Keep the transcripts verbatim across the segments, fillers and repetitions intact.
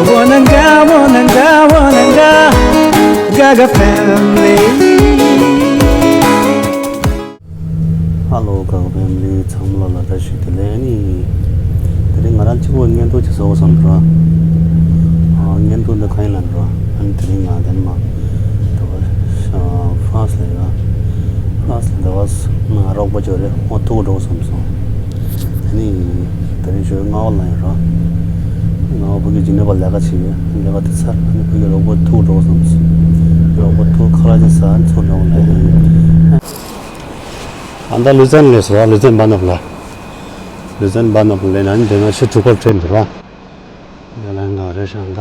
Wananga, wananga, wananga, Gaga family. Hello Gaga family ཚང་མ་ལ་བཀྲ་ཤིས་བདེ་ལེགས། ཨ་ནི་དེ་རིང་ང་རང་གཅིག་པོ་བརྙན་ཐུང་ཅིག་བཟོ་དགོས་བསམ་འདུག་ར། ཨ། བརྙན་ཐུང་འདི་གང་ཡིན་ལབ་འགྲོ། ཨ་ནི་དེ་རིང་ང་དེ་ནས་མ་དེ་བ་ཧྥ་རན་སི་ལ་ཡོད། ཧྥ་རན་སི་ལ་དེ་བ་ང་རོགས་པ་ཅིག་རེད། ཨོ་ཐུག་འགྲོ་བསམ་སོང་། ཨ་ནི་དེ་རིང་ཞོགས་སྔ་པོ་ལ་ཡོད་ར། སྔ་པོ་ཕ་གི་ཇི་ནི་ཝ་ལ་ལས་ཀ་བྱེད་ཡོད། ལས་ཀ་དེ་ཚར། ཨ་ནི་ཕ་གི་རོགས་པ་ཐུག་འགྲོ་བསམ་སོང་། རོགས་པ་ཐུག་ཁ་ལག་ཅིག་ཟ། ཨ་ནི་ཚུར་འགྲོ་ལ་ཡོད། ཨ་ད་ལུ་ཙན་ལས་སོ། ལུ་ཙན་བ་ནོབ་ལ། ལུ་ཙན་བ་ནོབ་ལ་ན་འདི་ན་ཕྱི་དྲུག་པར་ཁྲིད་འདུག་བ། ཡ་ལན་ག་རེ་ཤང་ད།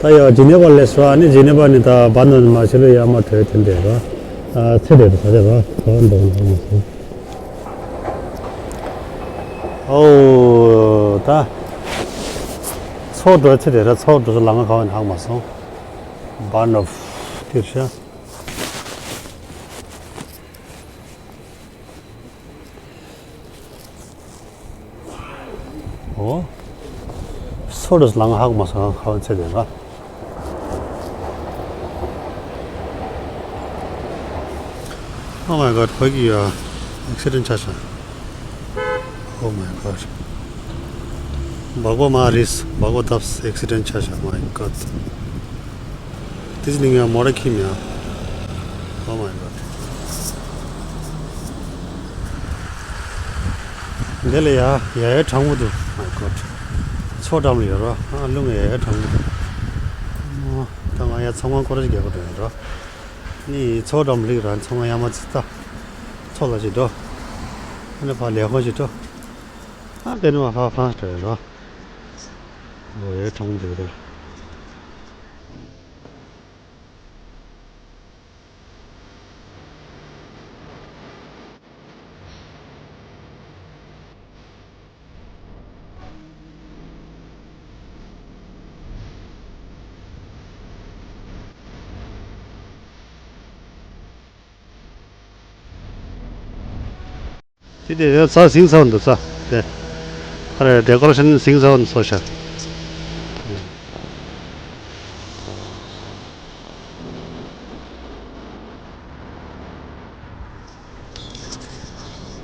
ད་ཡ་ཇི་ནེ་ཝ་ལས་སོ། ཨ་ནི་ཇི་ནེ་ཝ་ནས་ད་བ་ནོབ་ནས་མར་ཕྱི་ལོགས་ཡར་མར་བྲོས་དེ་འདྲ་ར། ཨ། ཚེ་འདས་དུ་ས་དེ་ར་ག་བ་འདུག་ན་མ་སོང་། ཨོ། ད་མཚོ་འགྲོ་ཚེ་དེ་ར། མཚོ་འགྲོ་ས་ལམ་ཁ་ག་བ་ནས་ཧ་གོ་མ་སོང་། བ་ནོབ་དེ་རེད་ཤག་ཨོ། མཚོ་འགྲོ་ས་ལམ་ཁ་ཧ་གོ་མ་སོང་། ཁ་བ་ཚེ་དེ་ར། Oh my God, ཕ་གི་ཡ། ཨེག་སི་ཌེན་ཆགས་ཤག Oh my God. སྦག་སྦག་མ་རེད། སྦག་སྦག་བཏབ། ཨེག་སི་ཌེན་ཆགས་ཤག Oh my God. དེ་ནི་ང་མོ་ཊ་ཁྱེར་མེད་ཨ། Oh my God. འདི་ལ་ཡ་ཡ་ཡ་གྲང་མོ་འདུག Oh my God. མཚོ་འགྲམ་ལ་ཡོད་ར། ཨ། རླུང་ཡ་ཡ་གྲང་མོ་འདུག་ཨོ། ད་ང་ཡ་ཚོང་ཁང་སྐོར་ར་ཅིག་རྒྱག་གི་འགྲོ་ཡིན་ར། ནི་མཚོ་འགྲམ་ལ་ར་ཚོང་ཁང་ཡ་མ་ཅིག་ལྟ། མཚོ་ལ་ཅིག་འགྲོ། ཨ་ནི་ཕར་ལས་ཁུངས་ཅིག་འགྲོ། ཨ་དེ་ནི་མ་ཕར་ཕར་འགྲོ་ཡིན་ར། ཨོ་ཡ་གྲང་མོ་འདུག་ར། དེ་དེ་ས་ཟིང་ས་འདུག་ས། དེ་ཨ་རེ་ཌེ་ཀོ་རེ་ཤན་ཟིང་ས་འདུག་སོ་ཤ།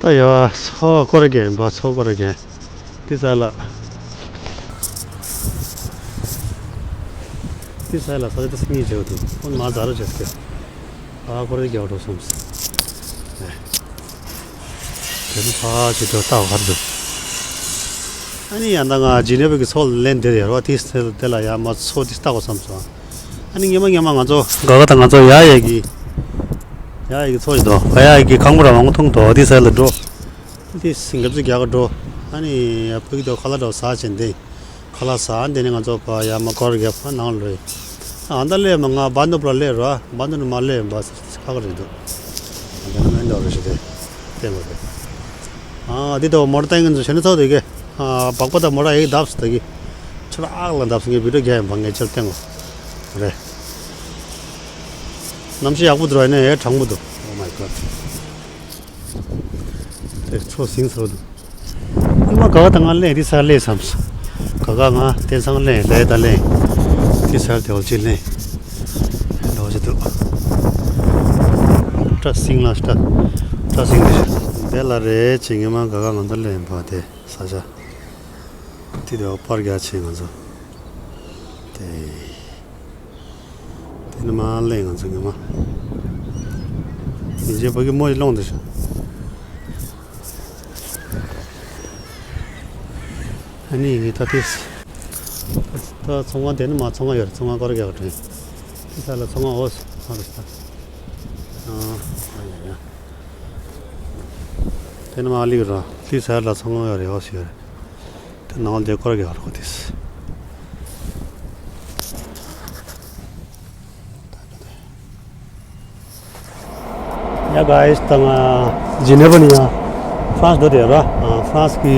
ད་ཡ་མཚོ་སྐོར་ར་རྒྱག་ཡིན་པ། མཚོ་སྐོར་ར་རྒྱག་དེ་ས་ལ། དེ་ས་ལ་ས་དེ་ད་སྙིང་རྗེ་པོ་འདུག་ཁོང་མ་ཛ་ར་བྱས་ཏེ། ཨ་སྐོར་ར་རྒྱག་འགྲོ་སོང་ཟེར། དེ་ནི་ཕ་ཅིག་འགྲོ་ལྟ་བ་གར་འདུག་ཨ་ནི་ཡང་ད་ང་ཇི་ནེ་ཝ་གི་མཚོ་ལ་ལན་འདིར་ཡོད་ར་བ། དེ་དེ་ལ་ཡ་མ་མཚོ་དེ་ལྟ་དགོས་བསམ་སོང་། ཨ་ནི་སྔོན་མ་སྔོན་མ་ང་ཚོ་ག་ག་ད་ང་ཚོ་ཡ་ཡ་གི་ཡ་ཡ་གི་མཚོ་ཞིག་འདུག་ཡ་ཡ་གི་གངས་བུ་ར་མང་པོ་མཐོང་འདུག་དེ་ས་ལ་འགྲོ། དེ་སིང་ག་ཚོ་རྒྱག་ག་འགྲོ། ཨ་ནི་ཡ་ཕ་གི་དོ་ཁ་ལག་འདྲ་བོ་ཟ་བྱས་ཏེ། ཁ་ལག་ཟ། དེ་ནས་ང་ཚོ་ཕར་ཡར་མར་སྐོར་ར་རྒྱབ་ནང་ལ་རེད། ཨ་ད་སླེབས་མ་ང་བ་ནོབ་ལ་སླེབས་ར། བ་ནོབ་ནས་མར་སླེབས་པ་ཁག་རེད་འདུག་ཨ་ད་ནི་མེན་འདྲ་བོ་རེད་ཤི་དེ་བསྟན་པ་རེད། ཨ་འདི་ད་མོ་ཊ་བཏང་གིན་ཚོ་བྱས་ན་ཚོགས་དེ་གི་ཨ་སྦག་སྦག་ད་མོ་ཊ་ཡག་བརྡབས་སུ་ད་གི། ཆར་ཨག་ལ་འདབས་སུ་ངའི་བི་ཌིའོ་རྒྱག་ཡིན་པ་ངས་ཆར་བསྟན་གོ་རེད། གནམ་གཤིས་ཡག་པོ་འདུག་ར་ཡིན་ན་ཨེ་གྲང་མོ་འདུག Oh my god. དེ་ཚོ་ཟིང་ཚོ་འདུག་ཨ་མ་ག་ག་དང་ང་ལེན་དེ་ས་ལེན་བསམས། ག་ག་ང་དེ་ཚང་ལེན་ལས་ད་ལེན། དེ་ས་དེ་བ་ཅི་ལེན། འདྲ་བ་ཅི་འདུག་སྐྲ་སིང་ལ་སྐྲ། སྐྲ་སིང་དེ་དེ་ལ་རེད་ཅི་ངེ་མ་ག་ག་ང་ཚོ་ལེན་པ་དེ་ས་ཆ། དེ་དེ་བ་པར་རྒྱག་ཆེ་ང་ཚོ། དེ། དེ་ནི་མ་གླེང་ང་ཚོ་ངོ་མ། ཡིན་ཅེ་ཕ་གི་མོ་ཡི་སློང་དེ་ཤ། ཨ་ནི་ད་དེ། ད་ཚོང་ཁང་དེ་ནི་མ་ཚོང་ཁང་ཡོད་རེད། ཚོང་ཁང་སྐོར་རྒྱག་དྲན། དེ་ས་ལ་ཚོང་ཁང་འོ་སོ་ཧ་རུ་ས། ཨ་ཡ་ཡ། དེ་ནི་མ་ལིག་ར་དེ་ས་ལ་ཚོང་ཁང་ཡོད་རེད། འོ་སི་ཡོད་རེད། དེ་ནང་ལ་དེ་སྐོར་རྒྱག་རོགས་དེས། ཡ་གཱ་ཡིས་དང་ཇི་ནེ་བ་ནི་ཡ་ཧྥ་རན་སི་འགྲོ་དེ་ར་ཧྥ་རན་སི་གི་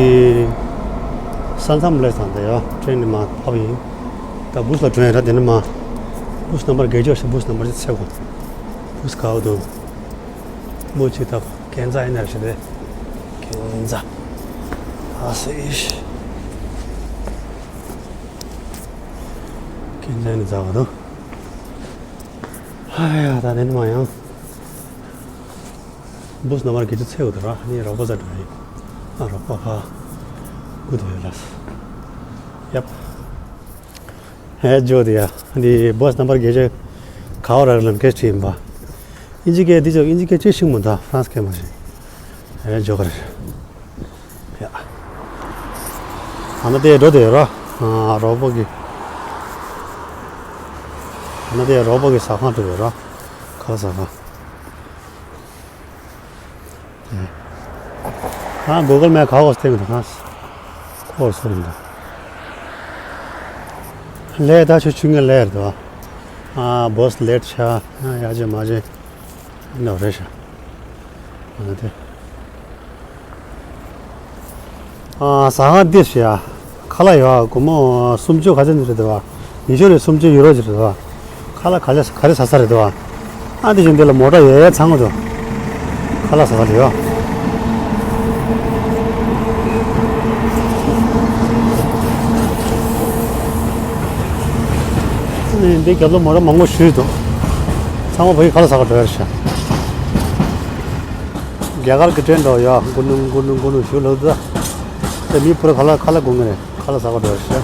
ས་མཚམས་ལས་ཚང་དེ་ཡ་ཀྲེན་ནི་མ་ཕབ་ཡིན། ད་བུ་སི་ལ་འགྲོ་ཡིན་ར། དེ་ནི་མ་བུ་སི་ནམ་བར་བརྒྱད་ཅུ་ཞིག་བུ་སི་ནམ་བར་ཅི་ཚེ་གོ་བུ་སི་ག་བ་དུ་མོ་ཅི་ད་གོ། ཁྱེད་ཚ་ཡིན་ན་ཞེས་ཏེ། ཁྱེད་ཚ། ཨ་སེ་ཨིཤ། ཁྱེད་ཚ་ཡིན་ཚ་བ་དང་། ཧ་ཡ་ད་ནན་མ་ཡང་། བུ་སྣ་མར་གི་ཅི་ཚེ་འུ་དུ་ར་ནི་རོགས་པ་ཟ་འགྲོ་ཡིན། ཨ་རོགས་པ་ཕ། གུ་དུ་ཡོད་ལ། ཡབ། ཧེ་ཇོ་དི་ཡ། འདི་བོས་ནམ་བར་བརྒྱད་ཅུ། ག་བ་རག་ལམ་ཁེ་ཅི་ཡིན་པ། ཨིན་ཇི་སྐད་འདི་ཇོ་ཨིན་ཇི་སྐད་ཅི་ཤིང་མོ་ད་ཧྥ་རན་སི་སྐད་མ་ཤེས། ཧེ་ཇོ་གར། ཡ། ཨ་ན་དེ་འགྲོ་དེ་ར། ཨ་རོགས་པ་གི། ཨ་ན་དེ་རོགས་པ་གི་ཟ་ཁང་འགྲོ་དེ་ར། ག་ཟ་ཁང་། ཨ་གུ་གལ་མེབ་ག་བ་སྟེང་དུ་ཁ་ཁོར་སོ་རིང་དུ། ལས་ད་ཆུ་ཆུ་ངའི་ལས་རེད་དོ། ཨ་བོས་ལེད་ཆ་ཡ་ཅེ་མ་ཅེ་ནོ་རེ་ཤ། ཨ་དེ། ཨ་ཟ་ཁང་འདི་ཤ། ཁ་ལག་ཡོད། སྒོར་མོ་སུམ་ཅུ་ག་ཚོད་ནི་རེད་དོ། ཉི་ཤུ་རེ་སུམ་ཅུ་ཡུ་རོ་ཅིག་རེད་དོ། ཁ་ལག་ག་ལེ་ག་རེ་ཟ་ས་རེད་དོ། ཨ་དེ་བཞིན་དེ་ལ་མོ་ཊ་ཡོད་ཡོད་ཚང་མ་དོ། ཁ་ལག་ཟ་ས་རེད་ཡོད། ཨ་ནི་འདི་རྒྱབ་ལ་མོ་ཊ་མང་པོ་ཞིག་འདུག་ཚང་མ་ཕ་གི་ཁ་ལག་ཟ་ག་འགྲོ་ཡ་རེད་ཤག་རྒྱ་གར་གྱི་ཊེན་འགྲོ་ཡ་གུ་ནུ་གུ་ནུ་གུ་ནུ་ཞུ་ལབ་ད། དེ་མི་ཕུ་ར་ཁ་ལག་ཁ་ལག་དགོས་ངེས་རེད། ཁ་ལག་ཟ་ག་འགྲོ་ཡ་རེད་ཤག་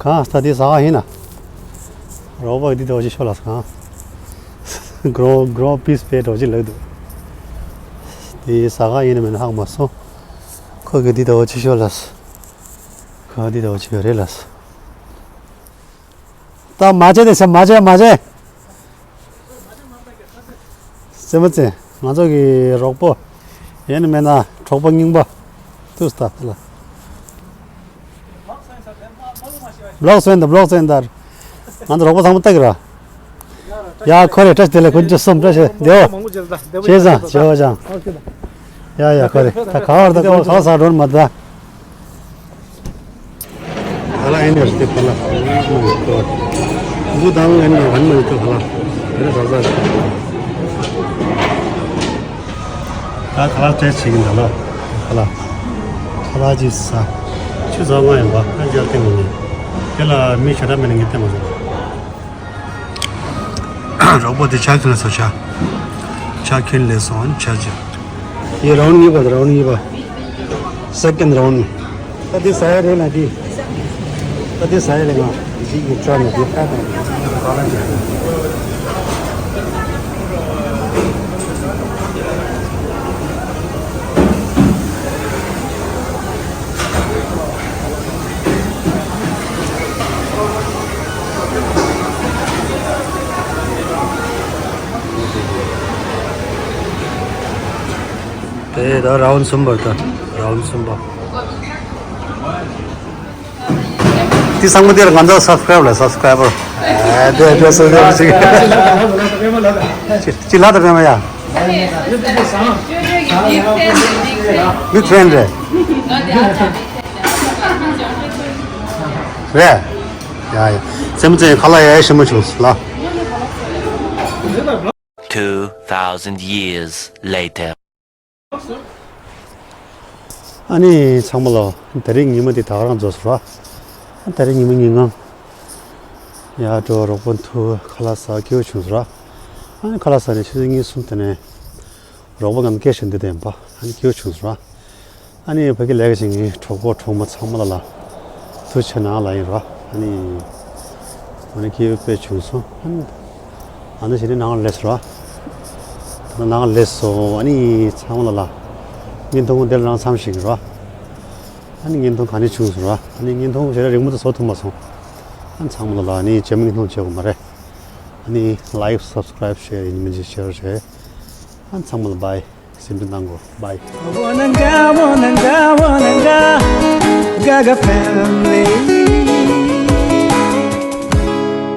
གང་ལྟ་དེ་ཟ་ག་ཡིན་ན། རོགས་པ་འདི་ལྟ་བུ་ཅིག་ཤོད་ལ་ཟ། གྲོང་གྲོང་པིས་པེ་འགྲོ་ཅིག་ལབ་འདུག་དེ་ཟ་ག་ཡིན་ན་མིན་ན་ཧ་གོ་མ་སོང་། ཁོ་གི་འདི་ལྟ་བུ་ཅིག་ཤོད་ལ་ཟ། ཁོ་འདི་ལྟ་བུ་ཅིག་ཡོད་རེད་ལ་ཟ། ད་མ་བྱེད་དེ་ཟ་མ་བྱེད་མ་བྱེད། ཙེ་མ་ཙེ། ང་ཚོ་གི་རོགས་པོ། ཡིན་ན་མིན་ན་གྲོགས་པོ་རྙིང་པ། ཏུས་ད་ལ། བློག་སོན་ད་བློག་སོན་ད། ང་ཚོ་རོགས་པོ་ཚང་མ་ལྟ་གི་ར། ཡ་ཁོ་རེ་བཀྲ་ཤིས་བདེ་ལེགས་ཀུན་སྤྱོད་གསུམ་བཀྲ་ཤིས་བདེ་འོ། བྱས་ཙང་བྱས་འོ་ཅང་། ཡ་ཡ་ཁོ་རེ་ད་ག་བར་ད་ག་བར་ས་ས་འགྲོ་མ་ད། ཁ་ལག་ཨེ་ནས་རེད་ཁ་ལག་བུ་དང་ཨེ་ནས་ཧན་མ་ཡོད་ཁ་ལག་དེ་ནས་ཟ་ཟ་རེད། ད་ཁ་ལག་ཏྲེ་ཆེ་གི་འདུག་ལ། ཁ་ལག་ཁ་ལག་ཅིག་ཟ། ཆུ་ཚ་བ་ཡིན་པ་ཨ་ཅག་སྟེང་ངོ་ནས། དེ་ལ་མི་ཞེ་དྲག་མེད་ན་ངས་སྟེང་ངོ་ཟ། རོགས་པོ་དེ་ཆ་ཁྱོན་ལ་སོ་ཆ། ཆ་ཁྱོན་ལས་སོང་ཆ་ཆ། ཡེ་རའུན་གཉིས་པ་དང་རའུན་གཉིས་པ། སེ་ཀེན་རའུན། ད་དེ་ཟ་ཡ་རེད་ན་དེ། ད་དེ་ཟ་ཡ་རེད་ང་། ཇི་གི་ཅོ་ན་དེ་ཁ་དང་། དེ་ད་རའུན་གསུམ་པ་ད་རའུན་གསུམ་པ། དེ་ཚང་མ་དེར་ང་ཚོ་སབ་སི་ཀ་རའིབ་ལ་སབ་སི་ཀ་རའི་བར། ཨེ་དེ་དེ་སོ་དེ་ཅིག་ཅི་ལ་ད་རེ་མ་ཡ། Big fan རེད། རེད། ཡ་ཡ། སེམས་ཅན་ཁ་ལག་ཡ་ཡ་ཞིམ་པོ་བྱུང་སོང་ལ། Two thousand years later. ཨ་ནི་ཚང་མ་ལོ། དེ་རིང་ཉི་མ་འདི་ད་ག་རང་རྫོགས་སོང་ར། ཨ་དེ་རིང་ཉི་མ་ཉིན་གང་། ཡར་འགྲོ། རོགས་པ་འཐུ། ཁ་ལག་ཟ། སྐྱིད་པོ་བྱུང་སོང་ར། ཨ་ནི་ཁ་ལག་ཟ་ནས་ཆུ་ཚོད་གཉིས་གསུམ་དེ་ནས་རོགས་པ་ངམ་སྐད་ཆ་འདི་བསྟན་པ། ཨ་ནི་སྐྱིད་པོ་བྱུང་སོང་ར། ཨ་ནི་ཕ་གི་ལས་ཀ་བྱེད་མཁན་གྲོགས་པོ་གྲོགས་མོ་ཚང་མ་ལ་ལ་ཐུགས་རྗེ་ཆེ་གནང་ལབ་ཡིན་ར། ཨ་ནི་ཨ་ནི་སྐྱིད་པོ་དཔེ་བྱུང་སོང་། ཨ་ནི་ཨ་ནི་གཞི་ནས་ནང་ལ་སླེབས་སོང་ར། ད་ནང་ལ་སླེབས་སོང་། ཨ་ནི་ཚང་མ་ལ་ལ་བརྙན་ཐུང་འདིར་རང་མཚམས་བཞག་གི་ར། ཨ་ནི་བརྙན་ཐུང་ག་ནས་བྱུང་སོང་ར། ཨ་ནི་བརྙན་ཐུང་ཞེ་དྲག་རིང་མོ་དུ་བཟོ་ཐུབ་མ་སོང་། ཨ་ནི་ཚང་མ་ལ་ལ་ཨ་ནི་རྗེས་མ་བརྙན་ཐུང་བྱེད་དགོས་མ་རེད། ཨ་ནི་like subscribe share ཡིན་མིན་ཅིག་share བྱས། ཨ་ནི་ཚང་མ་ལ་bye། སེམས་ཁྲལ་གནང་དགོས། Bye། Wananga, wananga, wananga, Gaga family.